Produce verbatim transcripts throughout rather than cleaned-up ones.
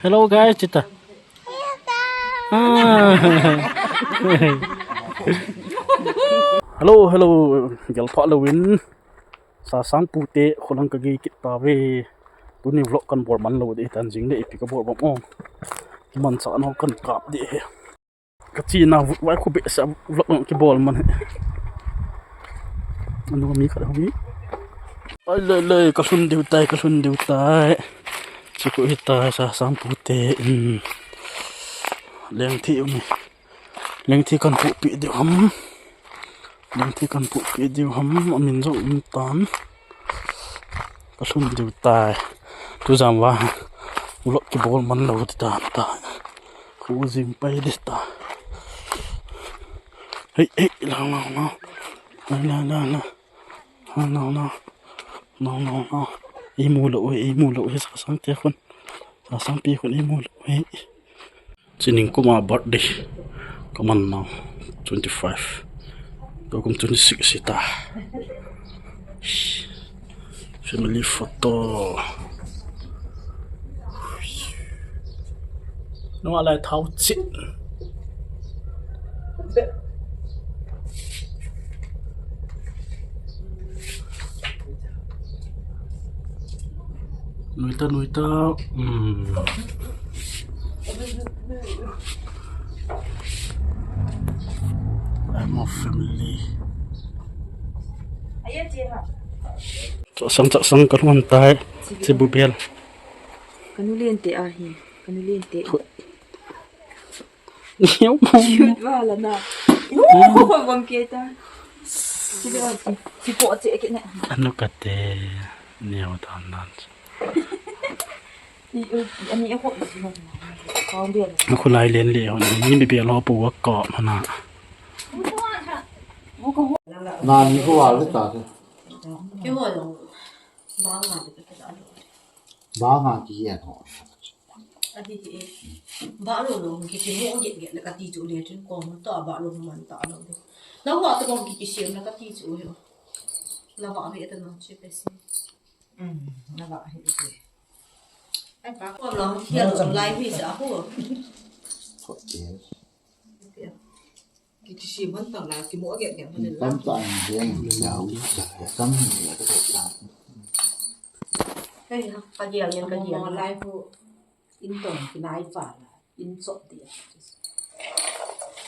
Hello guys, chita. Ah. Hello, hello. Gelpha louvin. Sasang pute kholang kagei kit tave. Tuni vlog kan bol man lou ding tan, jing le ipi kabol bang o. Manchah nau kan kap ding ahi. Kachena vut vai khu behseh a vlog kibol man ahi. Anu mi khat hung hi. Ai le le, kalhun diu tai, kalhun diu tai. Chuko hitai, Sasang pute in. Lengthei um e. Lengthei kan pohpeh diu ham. Lengthei kan pohpeh diu ham. Amin jong um tan. Kalhun diu tai. Tujam va vlog kibol man lou ding tan tai. Khu jing pai ding tai. Hei, hei, lang, lang, lang. Lang, lang, lang, lang. Lang, lang, lang. Lang, lang, lang. Imu lou, imu lou, Sasang te khun. Sasang pi khun imu lou, hei. Chuning kum a birthday kaman nau, twenty five. Tukum twenty six hita. Family photo. Nunga lai thao chin. Nuita, nuita. Hmm. I'm a family. Chasang, chasang, kalhun tai. Chibu bel. Kanu lien te ahi. Kanu lien te. Cute wala na. Bang kita. Chibu ahi. Chibu ahi, kene. Anu kate. Neo dan dan. I, i, ani ako. Kau bel. Aku lai len le, ni bel ho pu wa ko mana. Nani ko wa le ta te. Ke wa lo. Ba nga de ta. Ba nga ki ya no. Ati ti e. Ba lo lo, ki ti mo ge ge le ka ti chu le chun ko mo ta ba lo man ta lo. Na wa ta ko ki ti se na ka ti chu yo. Na wa ve ta na che pe si. Mm, na ba hi ite. Ai, ba ko lo, hial lai hi sa ho. Ko ye. Ki ti si man tang la, ki mo ge ge man la. Tam ta ang jeng, ya u sa, ya tam ni ya ta ta. Hei, ha, ka gial yan, ka gial. Mo lai ho, in tong, ki nai pa la. In chop dia.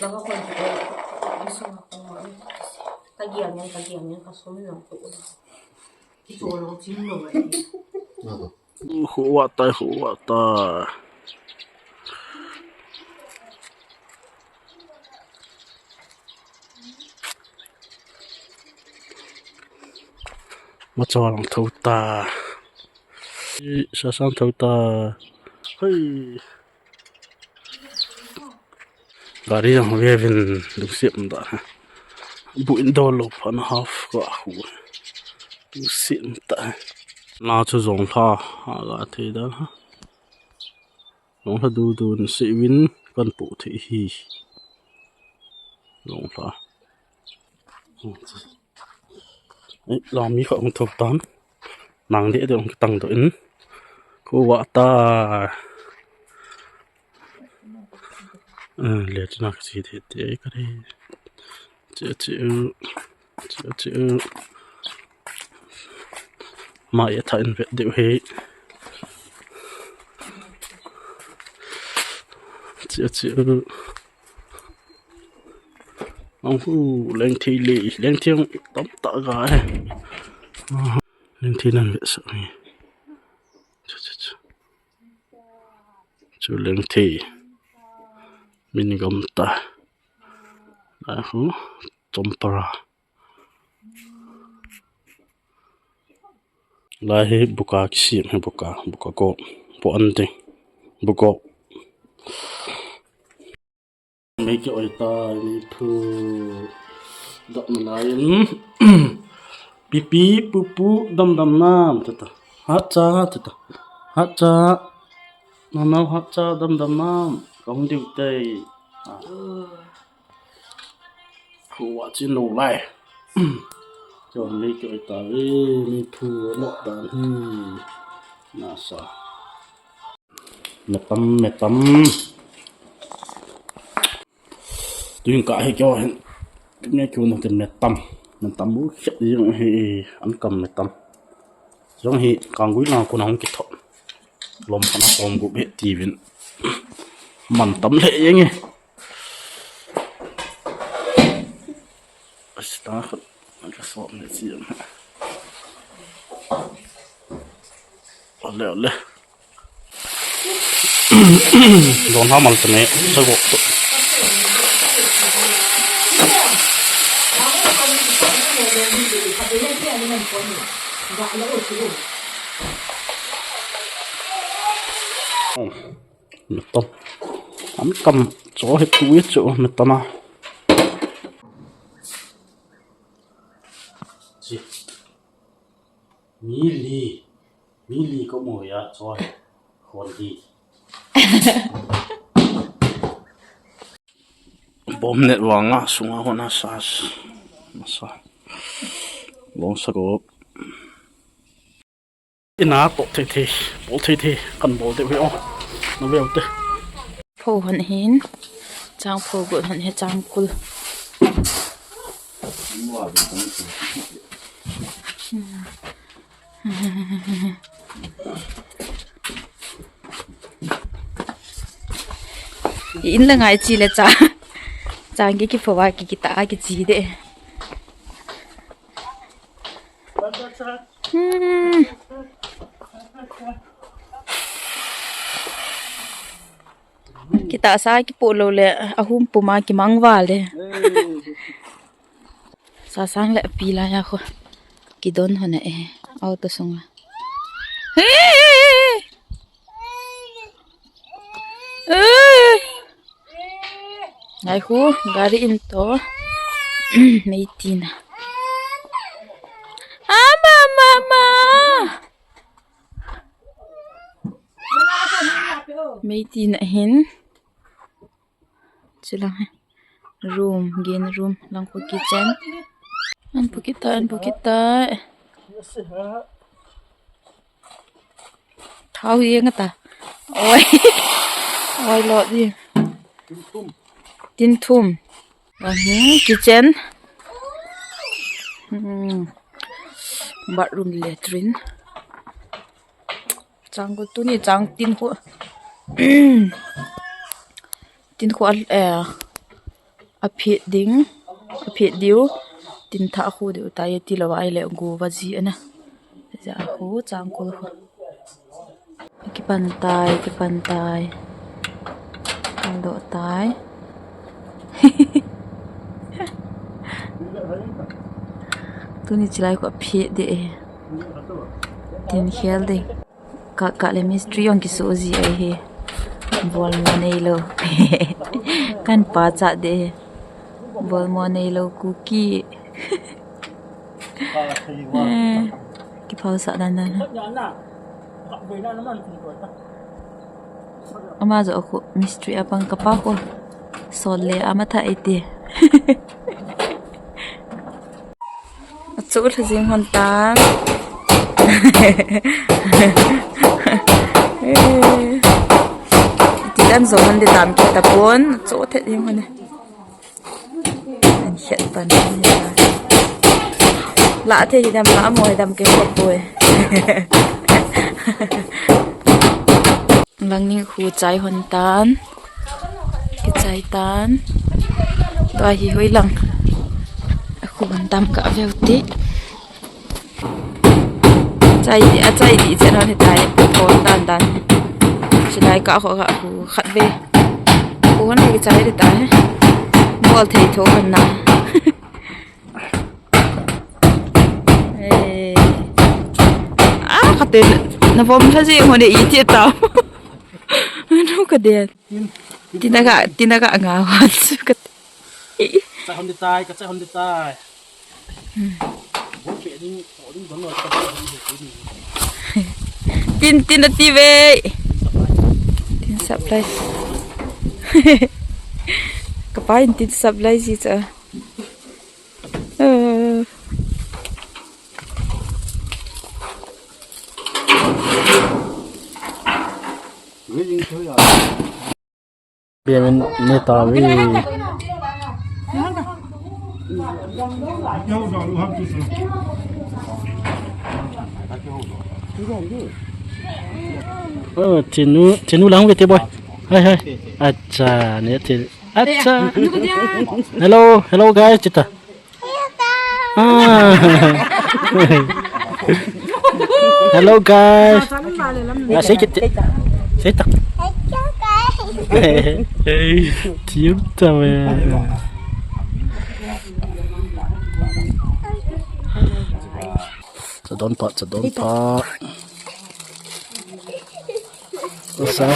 Lama kon ko, in sung ko ma. Ka gial ngen, ka gial ngen, ka sum nang ko. Ki cho lo chim lo ai. Huwa tai, huwa tai. Macha lang tho ta. Sasang tho ta. Hei. Gari jong vevin lungset um ta. Bu in dol lo phan half ka khu. Lungset um ta. Na chu jong lha, a ga thei dan ha. Jong lha du du in se vin kan pu thei hi. Jong lha. Ei, la mi kha hung thou tan. Nang de de hung tang do in. Ko wa ta. Eh, le chuna ka si de de ka de. Che che u. Che che u. Ma ya tha in vet de he. Che che u. Ang hu, lengthei le, lengthei ang tam ta ga he. Lengthei nan ve sa ni. Chu, chu, chu. Chu lengthei. Min gam ta. Lai hu, chompara. Lai hi buka kisem hi buka, buka ko. Po an te. Buko. Mei ki oi ta, mi phu. Dap na lai. Pipi, pupu, dam dam nam, tata. Hatcha, tata. Hatcha. Nanau hatcha, dam dam nam. Kong diu tei. Ah. Khu wa chin lo lai. Cho mi ki oi ta ve, mi phu lo dan hi. Na sa. Metam, metam. Tuin ka hi kyo hin. Kyo kyo na te metam. Metam bu khet jing hi an kam metam. Jong hi kanggui lang kuna hung kitho. Lom kana hom gu be ti vin. Man tam le jing e. Asta khut. Ka sop ne si. Ole, ole. Don ha mal tene, sa go. Metam. An kam cho he tu ye cho metam a. Chi. Mi li, mi li ko mo ya cho he. Hon li. Bom net wanga sunga hona sas. Masa. Bom sa ko. Ina to thei thei, bol thei thei, kan bol deu hi o. Na veu te. Pho han hin, chang pho go han he chang kul. In la ngai chi le cha. Chang ki ki pho wa ki ki ta ki chi de. Hmm. Kitahsa kipoh lou le, ahum puma kimang val e. Sasang le api laiya khu. Kidon hon e, auto sunga. Ngai khu, gari in to. Mei tina. Ama, mama. Mei tina hin. Chilang he. Room, game room, lang khu kitchen. An pu kita, an pu kita. Thao hi nga ta. Oi. Oi, lo di. Tin thum. Ahi, kitchen. Hmm. Bathroom, latrine. Chang ko tuni chang tin khu. Tin khu al, eh, aphet ding, aphet diu, tin thah khu diu tai ti lou ai le gu va ji ana. Ja khu chang ko khu. Kipan tai, kipan tai. Kan do tai. Tuni chilai khu aphet de e. Tin khel de. Ka, ka le mistri jong kisu ji ai he. Bol mo nei lou. Kan pa cha de he. Bol mo nei lou kuki. Eh, kiphau sa dan dan. Ama jo khu mistri apang kapa khu. Sol le ama tha ite. Achu lha jing hon tan. Eh. Ti dan jo hon de tam ki tapon. Achu the jing hon de. An khet pan. La the hi dam la mo hi dam ke ko poi. Langning khu chai hon tan. Kichai tan. Tua hi hoi lang. Khu hon tam ka veu ti. Chai di, a chai di chen hon hitai. Hon tan tan. Chilai ka khu ka khu khat ve. Khu hon kichai di tai. Bol thei tho hon na. Eh. Ah, kate na vom tha ji hon de i ti ta. Nu ka de. Tin, tin. Tina ka, tina ka nga wan su ka. Ka chai hon di tai, ka chai hon di tai. Hmm. Bol pe ding, bol ding don lo, ka chai hon di tai. Tin, tin ati ve. Tin supply. Ka pa in tin supply ji cha. Eh. Bemin ne ta vi. Oh, Chinu, Chinu lang ve te boy. Hai, hai. Acha, ne te. Acha. Hello, hello guys, chita. Ah. Hello guys. Ya, say kit. Say tak. Tiap ta me. Chadon pa, chadon pa. Sa.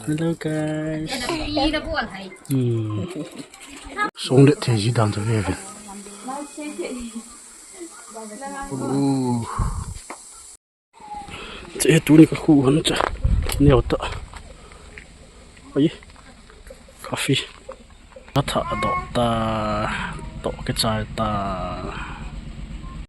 Hello guys. Hmm. Song le thei ji dan ta ve ve. Oh. Che tuni ka khu han cha. Neo ta. Ai. Coffee. Atha do ta. To ke chai ta.